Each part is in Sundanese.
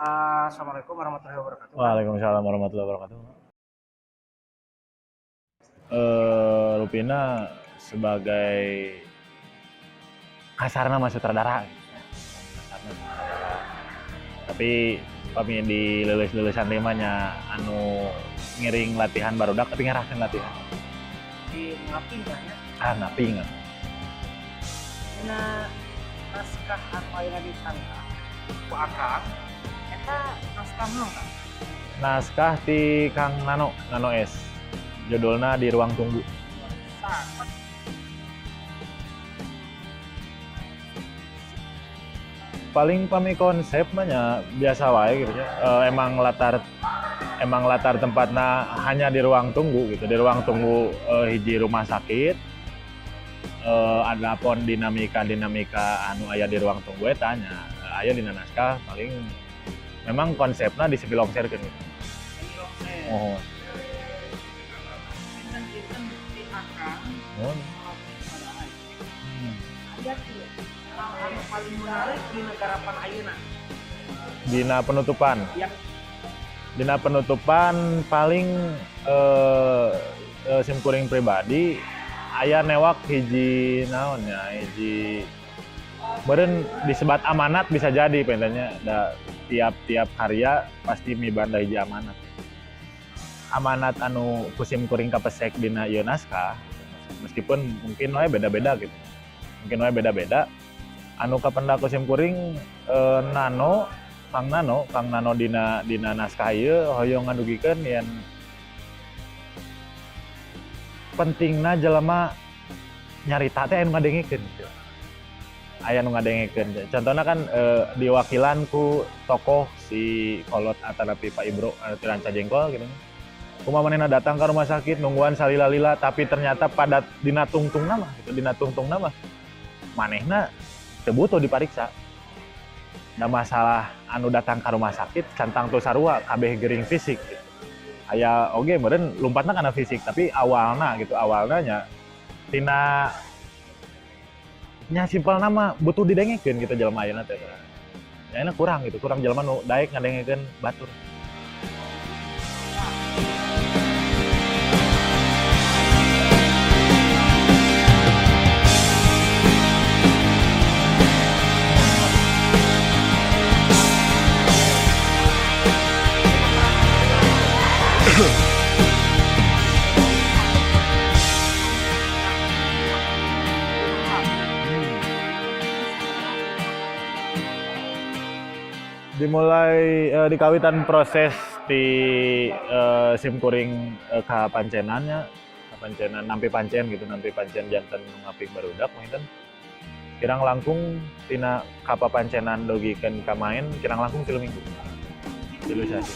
Assalamualaikum warahmatullahi wabarakatuh. Waalaikumsalam warahmatullahi wabarakatuh. Rupina sebagai kasarna mah sutradara gitu. Kasarna sutradara. Tapi pami di leuleus-leuleusan teh mah nya anu ngiring latihan barudak, tapi ngarahkeun latihan. Di ngaping lah ya. Ah, ngaping. Dina naskah anu ayeuna ditangga ku Akang eta naskah naon, Kang? Naskah ti Kang Nano, Nano S. Judulna Di Ruang Tunggu. Sa Paling pami konsep mah nya biasa wae gitu nya. Emang latar tempatna hanya di ruang tunggu gitu, di ruang tunggu hiji rumah sakit. Adapun dinamika-dinamika anu aya di ruang tunggu eta nya aya dina naskah, paling memang konsepna disemi longserkeun gitu. Semi longser. Oh. Kinten-kinten di Akang Nuhun. pada aya teu hal anu paling menarik di garapan ayeuna? Dina penutupan. Ya. Dina penutupan paling simkuring pribadi aya newak hiji naon ya, hiji meureun disebat amanat, bisa jadi pengennya da tiap-tiap karya pasti mibanda hiji amanat, amanat anu ku simkuring kapesek dina ieu naskah, meskipun mungkin wae beda-beda gitu, mungkin wae beda-beda. Anu kapendak ku simkuring, Nano, Kang Nano, Kang Nano dina dina naskah ieu hoyong ngadugikeun yen pentingna jelema nyarita teh aya nu ngadengekeun gitu. Aya nu ngadengekeun. Contohna kan diwakilan ku tokoh si kolot atanapi Pak Ibro ti Ranca Jengkol gitu. Kumaha manehna datang ke rumah sakit nungguan salila-lila, tapi ternyata pada dina tungtungna mah gitu, dina tungtungna mah manehna teu butuh dipariksa. Da masalah anu datang ke rumah sakit can tangtu sarua kabeh gering fisik gitu. Aya oge meureun lumpatna kana fisik, tapi awalna gitu, awalna nya tina nya simpelna mah butuh didengekeun gitu jelema ayeuna teh. Nya kurang gitu, kurang jelema nu daek ngadengekeun batur. Dimulai dikawitan proses di simkuring ka pancenannya, ka pancenan nampi pancen gitu, nampi pancen janten ngaping barudak mungkin kirang langkung tina kapapancenan dugikeun ka main kirang langkung 3 minggu, 3 sasi.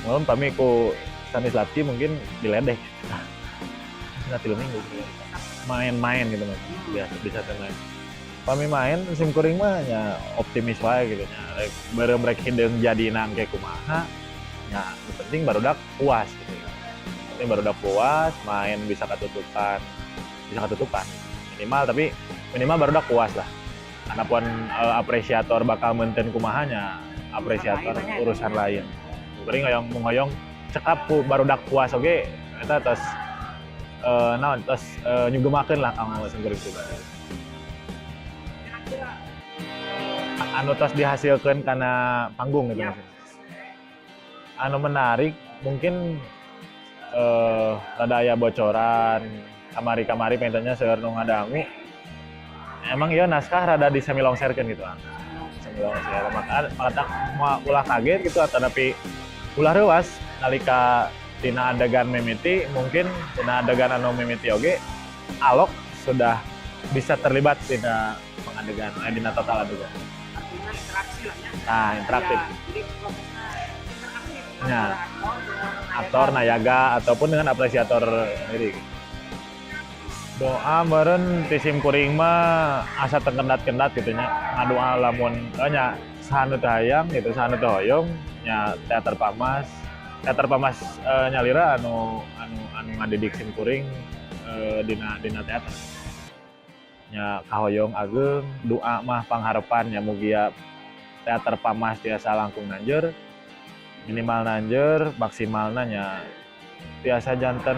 Oh. Mun pami ku Stanislavski mungkin diledek. Nah, 3 minggu main-main gitu mas, biasa bisa teh main. Pami main simkuring mah nya optimis wae gitu nya, rek beureum rek hideung jadina engke kumaha nya, nu penting barudak puas gitu ya. Penting barudak puas main, bisa katutupan, bisa katutupan minimal, tapi minimal barudak puas lah. Adapun apresiator bakal menten kumaha nya apresiator urusan lain. Kuring hoyong hoyong cekap ku barudak puas oge eta tos naon tos nyugemakeun lah kanggo simkuring pribadi anu tos dihasilkan karena panggung gitu maksudnya. Anu menarik mungkin rada aya bocoran kamari-kamari pengennya seueur nu ngadangu, emang ieu naskah rada disemilongserkeun gitu ah. Semilongser, maka maka moal ulah kaget gitu atau tapi ulah reuas nalika tina adegan mimiti, mungkin tina adegan anu mimiti oge Alok sudah bisa terlibat tina pengadegan, dina total adegan. Artinya interaksi lah ya. Nah, interaktif. Ya, jadi prosesnya interaktif Ya. antara aktor dengan aktor nayaga ataupun dengan apresiator sendiri. Doa meureun ti simkuring mah asa teu kendat-kendat gitu nya, ngadoa lamun nya saha nu teu hayang gitu, saha nu teu hoyong nya Teater Pamas, Teater Pamas nyalira anu anu anu ngadidik simkuring dina dina teater nya kahoyong ageng, doa mah pangharepan nya mugia. Teater Pamas tiasa langkung nanjeur, minimal nanjeur, maksimalna nya tiasa janten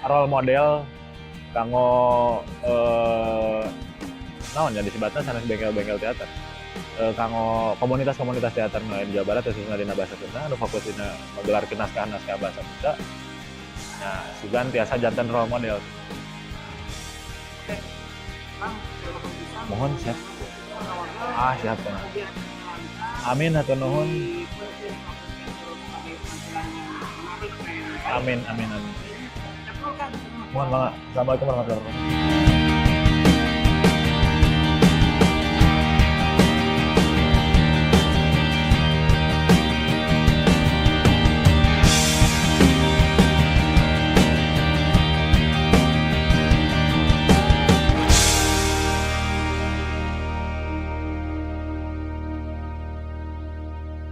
role model kanggo naon ya disebatna sanes bengkel-bengkel teater, kanggo komunitas-komunitas teater nu aya di Jawa Barat, khususnya dina bahasa Sunda, anu fokus dina menggelarkeun naskah-naskah bahasa Sunda. Nah, sugan tiasa janten role model. Kang, terima kasih pisan. Mohon, siap. Ah, siap, Kang. Amin, hatur nuhun. Amin, amin, amin. Mohon banget. Assalamualaikum warahmatullahi wabarakatuh.